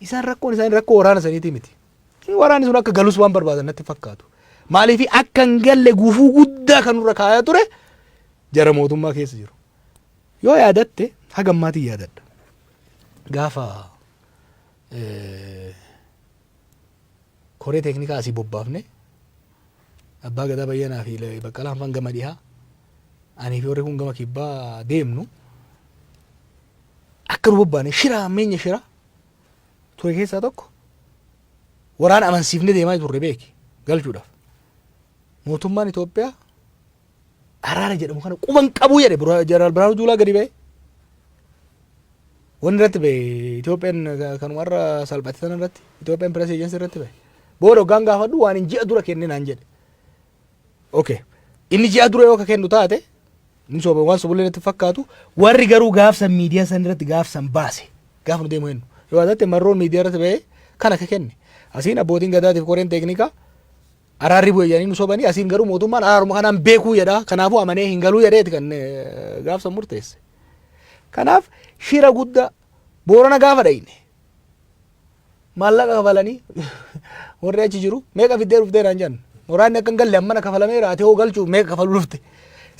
Isaan rakkoon isaanii rakkoo waraana saniitii miti. Waraanni sun akka galus waan barbaadan natti fakkaatu. Maaliif akka hin galle gufuu guddaa kan nurra kaayaa ture jara mootummaa keessa jiru. Yoo yaadatte haga ammaatiin yaadadha. Gaafa koree teeknikaa asii bobbaafne Abbaa Gadaa Bayyanaa fi Baqqalaan faan gama dhihaa anii fi warri kun gama kibbaa deemnu akka nu bobbaane shira hammeenya shira ture keessaa tokko waraana amansiifne deemaa turre beeki galchuudhaaf. Mootummaan Itoophiyaa araara jedhamu kana quban qabuu jedhe Jeneraal Birhaanuu Juulaa gadi ba'e. Wanni irratti ba'e Itoophiyaan kanuma irra salphate sana irratti Itoophiyaan Press Agency irratti ba'e. Booda hoggaan gaafadhu waan hin ji'a dura kenne naan jedhe. Okay. Inni ji'a dura yoo ka kennu taate inni soba waan sobullee natti fakkaatu warri garuu gaafsan miidiyaa san irratti gaafsan baase gaafa nu deemu hennu. Yoo yaadatte marroon miidiyaa irratti ba'ee kana ka kenne. Asiin abbootiin gadaatiif koreen teeknikaa araarri bu'e jedhanii nu sobanii asiin garuu mootummaan araaruma kanaan beekuu jedha kanaafuu amanee hin galuu jedheeti kan gaafsan murteesse. Kanaaf shira guddaa Boorana gaafa dhayne maallaqa kafalanii warri achi jiru meeqa fiddee dhuftee naan jedhan waraanni akka hin galle ammana kafalameera ati hoo galchuuf meeqa kafaluu dhufte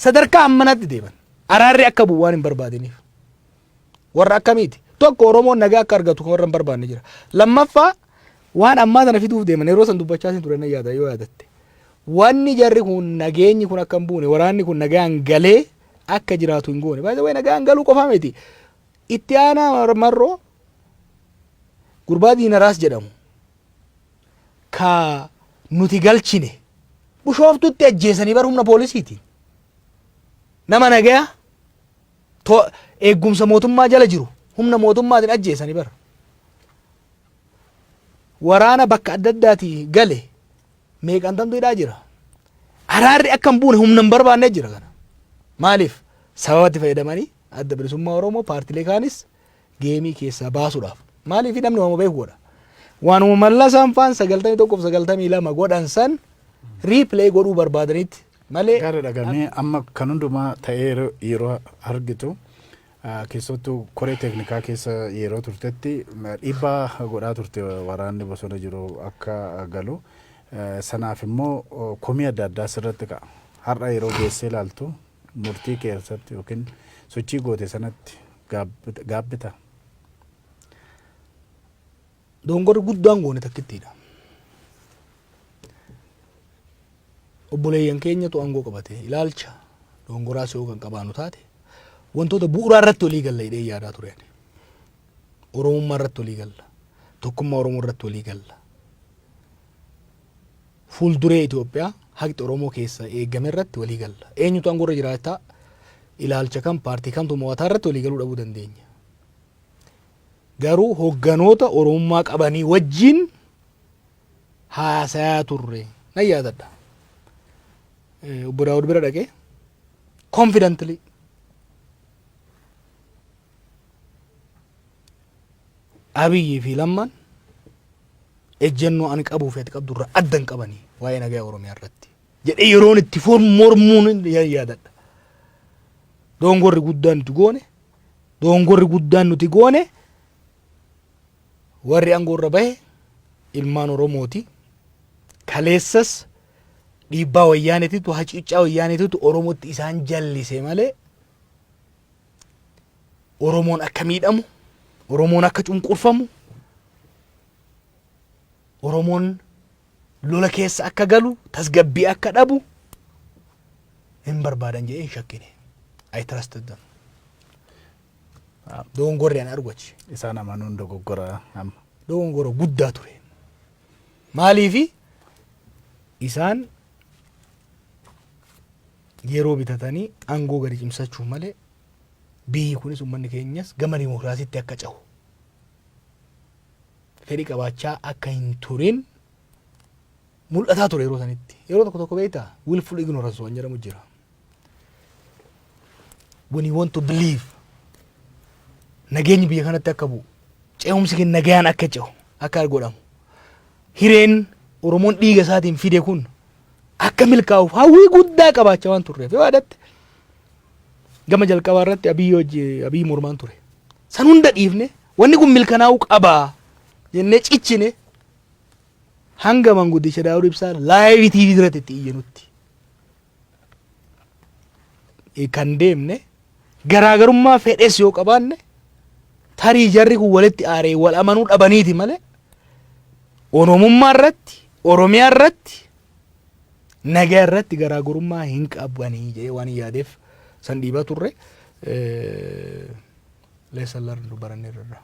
sadarkaa ammanaatti deeman araarri akka bu'u waan hin barbaadiniif. Warra akkamiiti? Tokko Oromoon nagaa akka argatu kan warra hin barbaanne jira. Lammaffaa waan ammaa tana fiduuf deeman yeroo san dubbachaa sin ture nan yaada yoo yaadatte. Wanni jarri kun nageenyi kun akka hin buune waraanni kun nagaan galee akka jiraatu hin goone. By the way nagaan galuu qofaa miti. Itti aanaa Marroo gurbaa Diinaraas jedhamu ka nuti galchine Bushooftutti ajjeesanii bar humna poolisiitiin. Nama nagaya eeggumsa mootummaa jala jiru humna mootummaatiin ajjeesanii bara. Waraana bakka adda addaatii gale meeqantamtu hidhaa jira. Araarri akka hin buune humna hin barbaanne jira kana. Maaliif? Sababatti fayyadamanii Adda Bilisummaa Oromoo paartilee kaanis geemii keessaa baasuudhaaf. Maaliif namni waanuma beeku godha. Waanuma Mallasaan faan 91 fi 92 godhan san replay godhuu barbaadanitti malee. Gaariidha gamee amma kan hundumaa ta'ee yeroo argitu keessattuu koree teeknikaa keessa yeroo turtetti dhiibbaa godhaa turte waraanni bosona jiru akka galu sanaaf immoo komii adda addaa sirratti ka'a. Har'a yeroo geessee ilaaltu murtii keessatti yookiin sochii goote sanatti gaabbita. Dogongorri guddaan goone takkittiidha. Obboleeyyan keenyatu aangoo qabate ilaalcha dogongoraas yoo kan qabaannu taate wantoota bu'uuraa irratti walii galla jedhee yaadaa ture ani. Oromummaa irratti walii galla. Tokkummaa Oromoo irratti walii galla. Fuulduree Itoophiyaa haqni Oromoo keessa eegame irratti walii galla. Eenyutu aangoo irra jiraataa ilaalcha kam paartii kamtu mo'ataa irratti walii galuu dhabuu dandeenya. Garuu hogganoota Oromummaa qabanii wajjin haasayaa turre nan yaadadha. Obbo Daawud bira dhaqee confidently Abiyyii fi Lammaan ejjennoo ani qabuu fi ati qabdu irraa adda hin qabanii waa'ee nagaa Oromiyaa irratti jedhee yeroon itti mormuun yaadadha. Dogongorri guddaan nuti goone dogongorri guddaan nuti goone warri aangoo irra bahe ilmaan Oromooti. Kaleessas dhiibbaa wayyaaneetitu hacuuccaa wayyaaneetitu Oromootti isaan jallise malee Oromoon akka miidhamu, Oromoon akka cunqurfamu, Oromoon lola keessa akka galu, tasgabbii akka dhabu hin barbaadan jedhee hin shakkine. I trusted them. Dogongorri ani argu achi. Isaan amanuun dogoggora amma. Dogongora guddaa ture. Maaliifi isaan yeroo bitatanii aangoo gadi cimsachuuf malee biyyi kunis uummanni keenyas gama dimokiraasiitti akka cehu fedhii qabaachaa akka hin turin mul'ataa ture yeroo sanitti. Yeroo tokko tokko beektaa willful ignorance waan jedhamu jira. When you want to believe nageenyi biyya kanatti akka bu'u ce'umsi keenya nagayaan akka ce'u akka godhamu hireen Oromoon dhiiga isaatiin fide kun akka milkaa'uuf hawwii guddaa qabaachaa waan turreef yoo yaadatte gama jalqabaa irratti Abiyyi hojii Abiyyi mormaan ture. San hunda dhiifne wanni kun milkanaa'uu qabaa Jennee cichine hanga manguddicha Daawud Ibsaa live TV irratti itti iyyanutti. Kan deemne garaagarummaa fedhes yoo qabaanne, tarii jarri kun walitti aaree wal amanuu dhabaniiti malee, Oromummaa irratti, Oromiyaa irratti, nagaa irratti garaagarummaa hin qabanii jedhee waan hin yaadeef san dhiibaa turre. Lesson learned baranneerra.